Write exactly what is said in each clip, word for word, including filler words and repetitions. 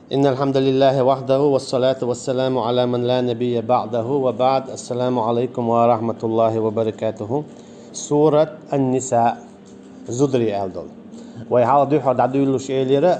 إن الحمد لله وحده والصلاة والسلام على من لا نبي بعده وبعد. السلام عليكم ورحمة الله وبركاته. Сурат Ан-Ниса. Зударий аьлла долу. Вай хьалха дуьххьара дӀадуьйлалуш элира,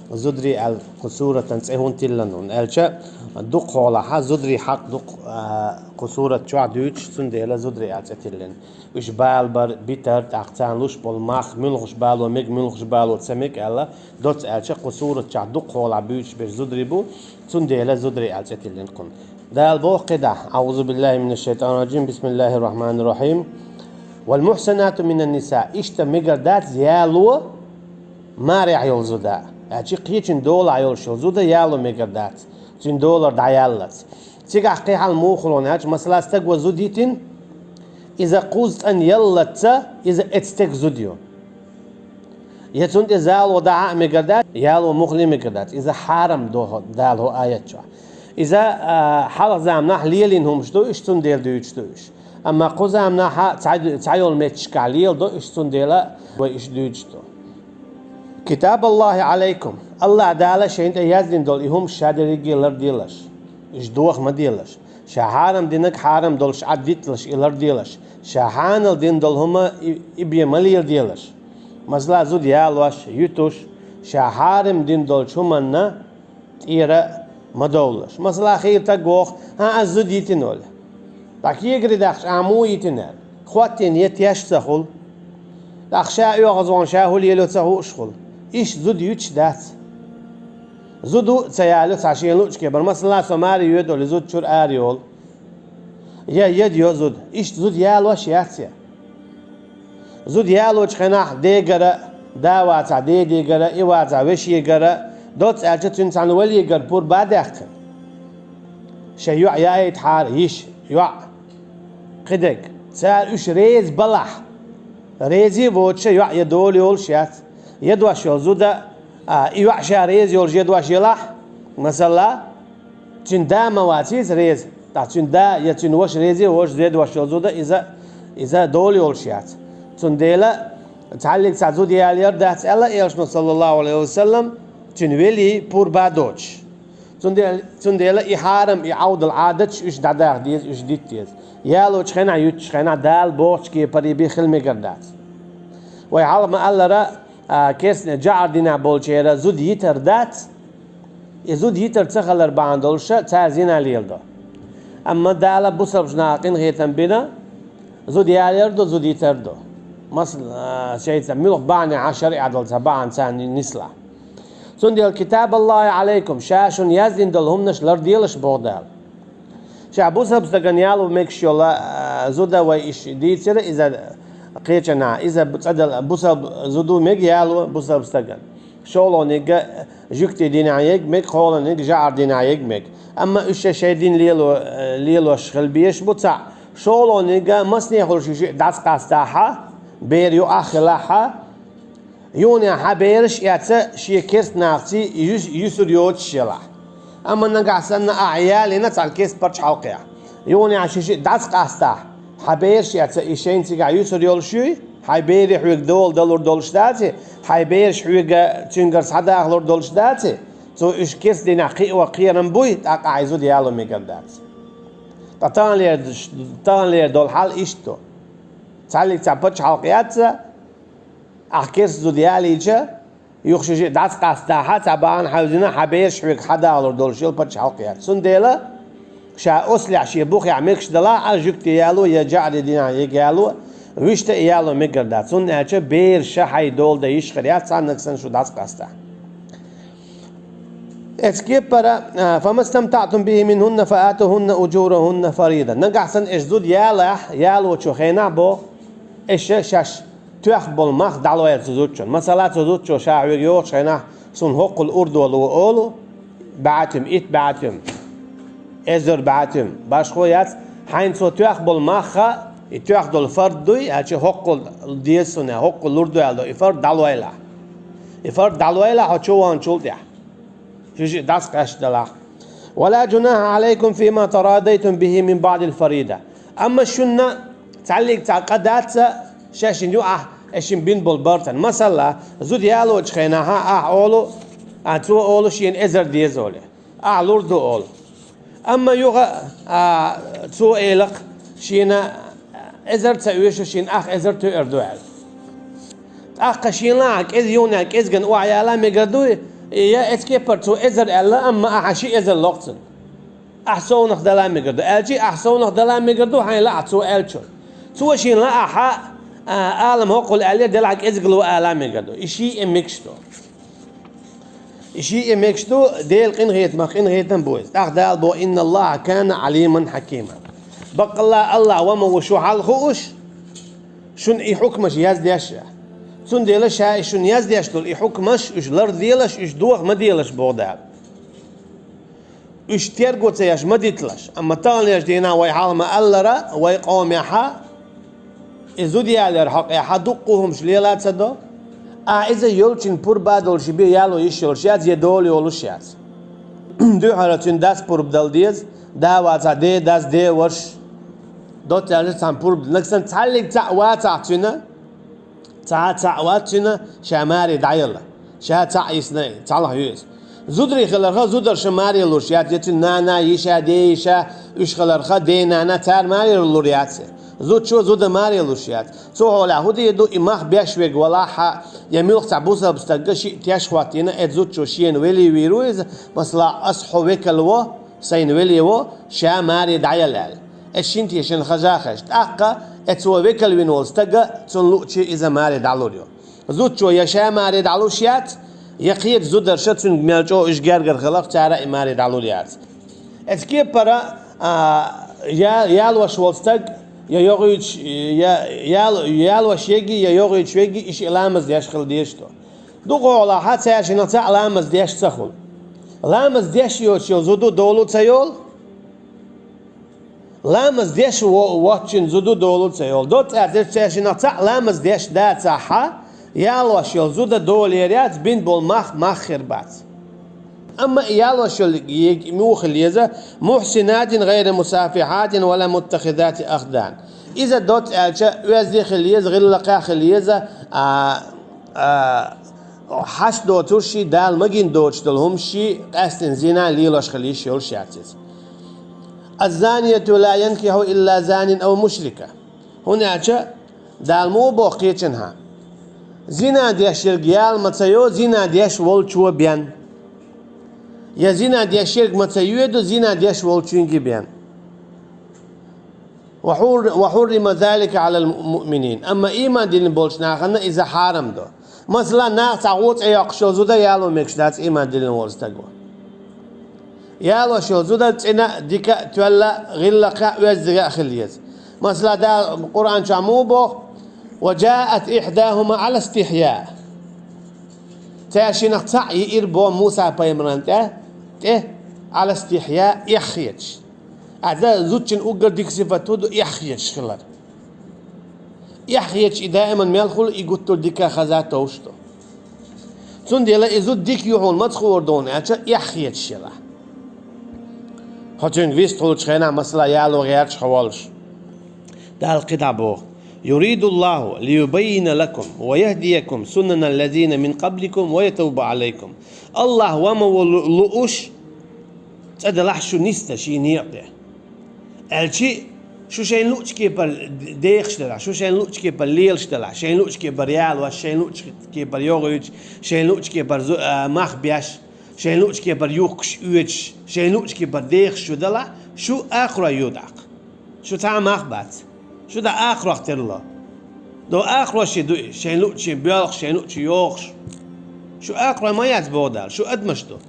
зударий аьлла кху суратан цӀе хӀунда тиллина хьуна аьлча, дукха хьолахь зударий хьакъ ду-кх, а, кху сурат чохь дуьйцуш, цундела зударий аьлла цӀе тиллина. Уьш бала бар, битар, тӀаккха царна луш болу мах, муьлхаш бало мега, муьлхаш бало ца мега аьлла, доцца аьлча, кху сурат чохь дукха хьолахь буьйцуш берш зударий бу, цундела зударий аьлла цӀе тиллина кхунна. Дала боху кхидӀа: أعوذ بالله من الشيطان الرجيم. بسم الله الرحمن الرحيم. والمحصنات من النساء. Иштта мегар дац яло марехь йолу зуда. Аьлча кхечун долахь йолуш йолу зуда яло мегар дац, цуьнан долара дӀаяллалц. Цигахь кхин хьал муха хуьлу аьлча, масала, стага зуда йитина, иза кхузза цӀанъяллалц, иза эцу стеган зуда ю. Я цунна тӀе зало дахьа а мегар дац, яло муххале а мегар дац. Иза хьарам ду хьо-, Дала хӀокху аят чохь. Иза, а, хьалха заманахь лелийна хӀумаш ду уьш, цундела дуьйцуш ду уьш. Амма кху заманахь цхьа, цхьайолу меттигашкахь леладо уьш, цундела вай уьш дуьйцуш ду. كتاب الله عليكم. АллахӀ Дала шайна тӀе яздина долу и хӀумаш ша дерриге ларделаш. Уьш доха ма делаш. Ша хьарам динарг хьарам долуш Ӏад дитталаш, и ларделаш. Ша хьанал дина долу хӀума и, и бен ма леладелаш. Масала, зуда ялош, юьтуш, ша хьарам дина долчу хӀуманна тӀера ма довлалаш. Масала, хийра стаг воху: «ХӀан, ас зуда йитина», — олу. ТӀаккха кегари даьккхича: «Ахь муха йитина?» — аьлла. ХӀоттийна я теш ца хуьлу. ТӀаккха ша оьгӀазвахана ша хӀун лелайо ца хууш хуьлу. Иштта зуда юьтуш дац. Зуда ца ялайо цхьа шена луъучу кепара. Масала, со маре йоьду олий, зуда чуьра ара йолу. Я яда йо зуда. Иштта зуда ялош яц я. Зуда ялочу хенахь дегара, да вацахь дедегара, и вацахь вешегара, доцца аьлча цуьнан цхьана валегара пурба а даьккхина. Шайн йоӀ яийтахьара, йиша, йоӀ, кхидерг. Цара уьш реза балахь, реза а воцуш, шайн йоӀ я дола йолуш яц. Ядош йолу зуда, а, и йоӀ ша реза йолуш ядош елахь, масала, цуьнан да ма вац иза реза, ткъа цуьнан да я цуьнан ваша реза а воцуш, ядош йолу зуда иза, иза дола йолуш яц. Цундела цхьаллиг цхьа зуда ялаяр дац аьлла Элчано, саллаллаху Ӏалайхи ва саллам, цуьнан велий пурба а доцуш. Цундела, цундела и хьарам, и Ӏовдал Ӏадаташ уьш дӀадаха деза, уьш дита деза. Ялочу хенахь, юьтучу хенахь Дала бохучу кепаре бен хила мегар дац. Вай хьалха ма-аллара, а, керстнийн жаӀар динехь болчеран зуда йитар дац, и зуда йитар ца хилар бахьана долуш цара зина леладо. Амма Дала бусалбачу наха къинхетам бина, зуда ялаяр ду, зуда йитар ду. Масала, а, шайца муьлха бахьанехь а шариӀатал цхьа бахьана царна нислахь. Цундела كتاب الله عليكم, ша шуна яздина долу хӀуманаш ларделаш, боху Дала. Ша бусалба стагана яло мегаш йолу, а, зуда вай иштта дийцира, иза кхечанхьа, иза бу-, цӀадала бусалба зуда мега яло бусалба стагана. ШолгӀаниг жуьгтийн динехь ега мега, кхоалгӀаниг жаӀар динехь ега мега. Амма уьш шайн дин лело, э, лелош хила безаш бу цхьаъ. ШолгӀаниг масане хуьлуш шиъ дӀасакъастахьа, бер юкъахь хилахьа, юханехьа бераш а эцна шен керста нахаца юс-, юсур йоцуш елахь. Амма нагахь санна ахь ялийна цхьана керста пачхьалкхехь, юханехьа шиъ дӀасакъастахь, хьан бераш а эцна и шайна цигахь юсур йолуш юй, хьайн бере хьоьга дола далур долуш даций, хьайн бераш хьоьга цуьнгара схьадахалур долуш даций, цо уьш керста динехь кхио кхерам буй, тӀаккха ахь и зуда яло мегар дац. Ткъа таханлера, таханлера долу хьал иштта ду. Цхьаллиг цхьа пачхьалкх яц, ахь керста зуда ялийча, юха шиъ дӀасакъастахьа, цхьа бахьана хьаьвзина, хьан бераш хьоьга схьадахалур долуш йолу пачхьалкх яц. Цундела ша оццулехь шен бухехь мегаш далахь а, жуьгти яло я жаӀарийн динехь ега яло, вуьшта а яло мегар дац. ХӀунда аьлча бераш ша хьайн дола дан йиш хир яц, цхьаннаг санна шу дӀасакъастахь. Эцу кепара, а, فما استمتعتم به منهن فآتوهن أجورهن فريضة. Нагахь санна эш зуда ялахь, ялочу хенахь боху, эш шаьш тоьхна болу мах дӀалойла цу зудчун. Масала, цу зудчо ша хьоьга йогӀучу хенахь, суна хӀоккхул урдо ло олу, бӀе туьма, итт бӀе туьма, эзар бӀе туьма, башхо яц, хьайна цо тоьхна болу махха, и тоьхна долу фард дуй, аьлча хӀоккхул деза суна, хӀоккхул лур ду аьлла, и фард дӀалойла. И фард дӀалойла хьо чуваханчул тӀаьхьа. Шиъ-шиъ дӀасакъаьсташ далахь. ولا جناح عليكم فيما تراضيتم به من بعد الفريضة. Амма шуна цхьаллиг цхьа къа дац шаьшшинна юкъахь эшшинна бина болу бартан. Масала, зуда ялочу хенахьа ахь олу, А цо олу шена эзар деза олий. Ахь лур ду олу. Амма юха, а, цо элакх, шена эзар ца оьшу, шена ах эзар тоьар ду аьлла. ТӀаккха шена ахь кӀезиг юханехь кӀезигана охьаяла мегар ду, я эцу кепара цо эзар аьлла, амма ахьа ши эзар локху цунна. Ахь совнах дала мегар ду. Аьлчи ахь совнах дала мегар ду, хьайна лаахь цо аьллачуьра. Цо шена лаахь, а, алам хӀоккхул аьллера, делахь кӀезигалла ала мегар ду. И шиъ а мегаш ду. И шиъ а мегаш ду, Делан къинхетамах къинхетам бу иза. ТӀаккха Дала боху: «Инна Аллаха кана Ӏалиман хьакима». Баккъалла, Аллах ва ма ву шу хьал хууш, шуна и хьукмаш яздеш а. Цундела ша и шуна яздеш долу и хьукмаш, уьш ларделаш, уьш доха ма делаш, боху Дала. Уьш терго ца еш ма диталаш, амма таханлерчу дийнахь вай хьалха ма-аллара, вай къомехьа, и зуда ялор хьокъехьа дуккха хӀумаш лела а ца до, ахьа иза йолчун пурба долуш бен яло йиш йолуш яц, я дола йолуш яц. Дуьххьара цуьнан дас пурба дала деза, да вацахь, ден дас, ден ваша, доцца аьлча цхьана пурба, нагахь санна цхьаллиг цхьаъ вацахь цуьнан, цхьа а цхьаъ вац цуьнан ша маре дӀаяла. Ша цхьаъ йисна, цхьалха ю иза. Зударий хиларха, зударша маре луш яц, я цуьнан нана, йиша, ден йиша, уьш хиларха, ден нана, цара маре лур яц. Зудчо зуда маре луш яц. Цу хьолехь хӀун дийр ду, и мах беш верг валахь а, я муьлхха цхьа бусалба стагга шиъ теш хӀоттийна, эцу зудчо шена велий вийр ву иза, масала, ас хьо векал во, сайна велий во, ша маре дӀаяла аьлла. Эс шина тешан хажа хезча, тӀаккха эцо векал вина волу стага цунна луъучий иза маре дӀалур ю. Зудчо я ша маре дӀалуш яц, я кхечу зударша цуьнга мел чӀогӀа уьш гергара хиларх, цара и маре дӀалур яц. Эцу кепара, а, я, ялош волу стаг, я йогӀуьйтуш, я, ял-, ялош еги, я йогӀуьйтуш веги, и шиъ ламаз деш хила дезаш ду. Дукха хьолахь цаьршинах цхьаъ ламаз деш ца хуьлу. Ламаз деш йоцуш йолу зуда долу ца йолу? Ламаз деш во-, воцчун зуда долу ца йолу. Доцца аьлча цаьршинах цхьаъ ламаз деш дацахьа, ялош йолу зуда долу яр яц, бина болу мах мах хир бац. Амма и ялош йолу ег муха хила еза: «Мухсинатин гайра мусафихатин ва ла муттахизати ахдан». Иза доцца аьлча, оьзда хила еза, гӀиллакхехь хила еза, а, а, хьашт доцурший, Дала магийна доцуш долу хӀумашший, къаьсттина зина лелош хила йиш йолуш яц иза. «Аз-занияту ла янкихьу илла занин ав мушрика». ХӀунда аьлча Дала муха боху кхечанхьа: «Зина деш ерг яла ма ца йо, зина деш волчо бен». Я зина деш ерг ма ца йоьду, зина деш волчуьнга бен. «Ва хьур-, ва хьуррима залика Ӏалал му-, муъминин». Амма ийман диллина болчу нахана иза хьарам до. Масала, наха цхьа гӀо цӀе йоккхуш йолу зуда яло мегаш дац ийман диллина волу стаго. Ялош йолу зуда цӀена а, дика а, тоьлла а, гӀиллакхехь а, оьзда а хила еза. Масала, Дала Къуръан чохь муха боху: «Ва джаат ихьдахума Ӏала истихья». Цаьршинах цхьаъ йиира боху Муса-пайхамарна тӀе, тӀе, Ӏала истихья, эхь хеташ. Ада зудчун уггар дика сифат хӀун ду, эхь хеташ хилар. Эхь хеташ и даиман мел хуьлу, и гуттар дика хаза товш ду. Цундела и зуда дика ю хьуна маца хуур ду хьуна аьлча, эхь хеташ елахь. Хьо цуьнга вистхуьлучу хенахь, масала, яло гӀерташ хьо волуш. Дала кхидӀа боху: «Юриду Аллаху лиюбаййина лакум ва яхдиякум сунанал лазина мин къабликум ва ятуба Ӏалайкум». Аллах ва ма ву лу-, лууш, цӀа делахь шу нисдан шен некъа тӀе. Аьлчи, шу шайна луъучу кепара дехаш делахь, шу шайна луъучу кепара лелаш делахь, шайна луъучу кепара ялош, шайна луъучу кепара йогӀуьйтуш, шайна луъучу кепара зу-, а, мах беш, шайна луъучу кепара юхкуш, оьцуш, шайна луъучу кепара дехаш шу делахь, шу акхарой ю тӀаккха. Шу цхьа а мах бац. Шу дӀа акхарох терло. До акхарой ши ду и, шайна луъучу боьлхуш, шайна луъучу йогӀуш. Шу акхарой ма яц, боху Дала, шу адамаш ду.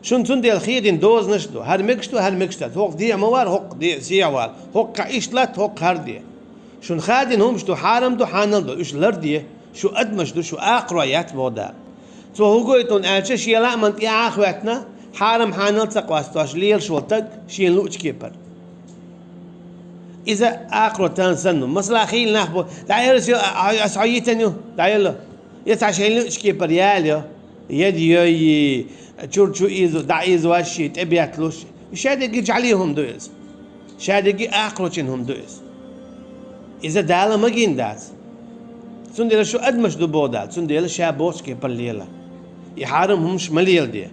Шуна цундела хедина дозанаш а ду. ХӀара мегаш ду, хӀара мегаш дац. ХӀокху дехьа ма вара, хӀокху де-, сехьа вала. ХӀокху кхаъ иштта латта, хӀокху хӀара де. Шуна хадина хӀумаш ду, хьарам ду, хьанал ду, уьш ларде. Шу адамаш ду, шу акхарой яц, боху Дала. Цо хӀун гойту хьуна аьлча, шен лааман тӀе а хӀоьттина, хьарам хьанал ца къостош лелаш волу стаг шена луъучу кепара. Иза акхаро тан санна. Масала, хийла нах бу, дӀаелла ас йо, а, ас хьо йитан ю, дӀаелла. Я цхьа шайна луъучу кепара яла йо. Яд йой, чур чу иза, дӀаиза ваш ши, тӀе бетталуш. Шадерриге жӀали хӀума ду иза. Шадерриге акхарочун хӀума ду иза. Иза Дала магийна дац. Цундела шу адамаш ду, боху Дала, цундела ша бохучу кепара лела. И хьарам хӀумаш ма леладе.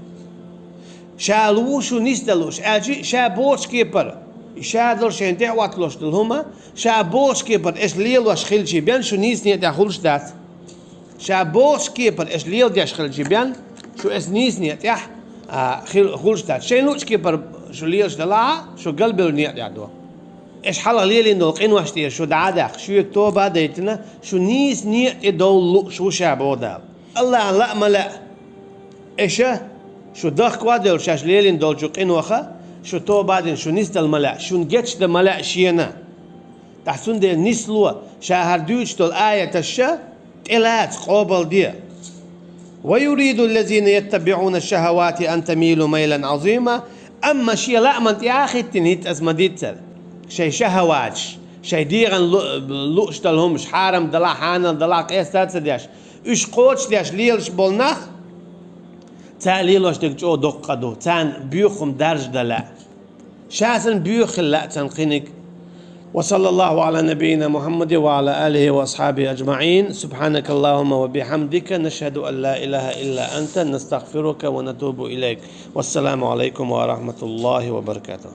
Ша лу шу нисдала лууш, аьлча ша бохучу кепара, ша долу шайн тӀехӀотталуш долу хӀума, ша бохучу кепара аша лелош хилчи бен шу нийса некъа тӀехь хуьлуш дац. Ша бохучу кепара аша леладеш хилчи бен шу аша нийса некъа тӀехь, а, хил-, хуьлуш дац. Шайн луучу кепара шу лелаш далахь а, шу галбевлла некъа тӀехь ду. Аша хьалха лелийна долу къинош тӀера шу дӀа а даьккхина, шуьга тоба а дайтина, шу нийса некъа тӀе довла лууш ву ша боху Дала. АллахӀан лаа ма лаьа. Аша, шу дахка а девлла шаьш лелийна долчу къинойх, шу тоба а дина, шу нисдала ма лаьа, шуна гечдан ма лаьа шена. ТӀаккха цундела нисло, ша хӀара дуьйцуш долу аяташ ша тӀелаца къобалде. ويريد الذين يتبعون الشهوات أن تميلوا ميلا عظيما. Амма шен лааман тӀе а хӀиттина, хӀинца аса ма-дийццара, шайн шахӀаваташ, шайн дегӀан лу-, лууш долу хӀумаш, хьарам далахь, хьанал далахь, къеста а ца деш, уьш кхочушдеш лелаш болу нах, цара лелош дерг чӀогӀа доккха а ду, царна боьха хӀума даржадан лаьа. Ша санна боьха хила лаьа царна кхиниг. وصلى الله على نبينا محمد وعلى آله وأصحابه أجمعين. سبحانك اللهم وبحمدك، نشهد أن لا إله إلا أنت، نستغفرك ونتوب إليك. والسلام عليكم ورحمة الله وبركاته.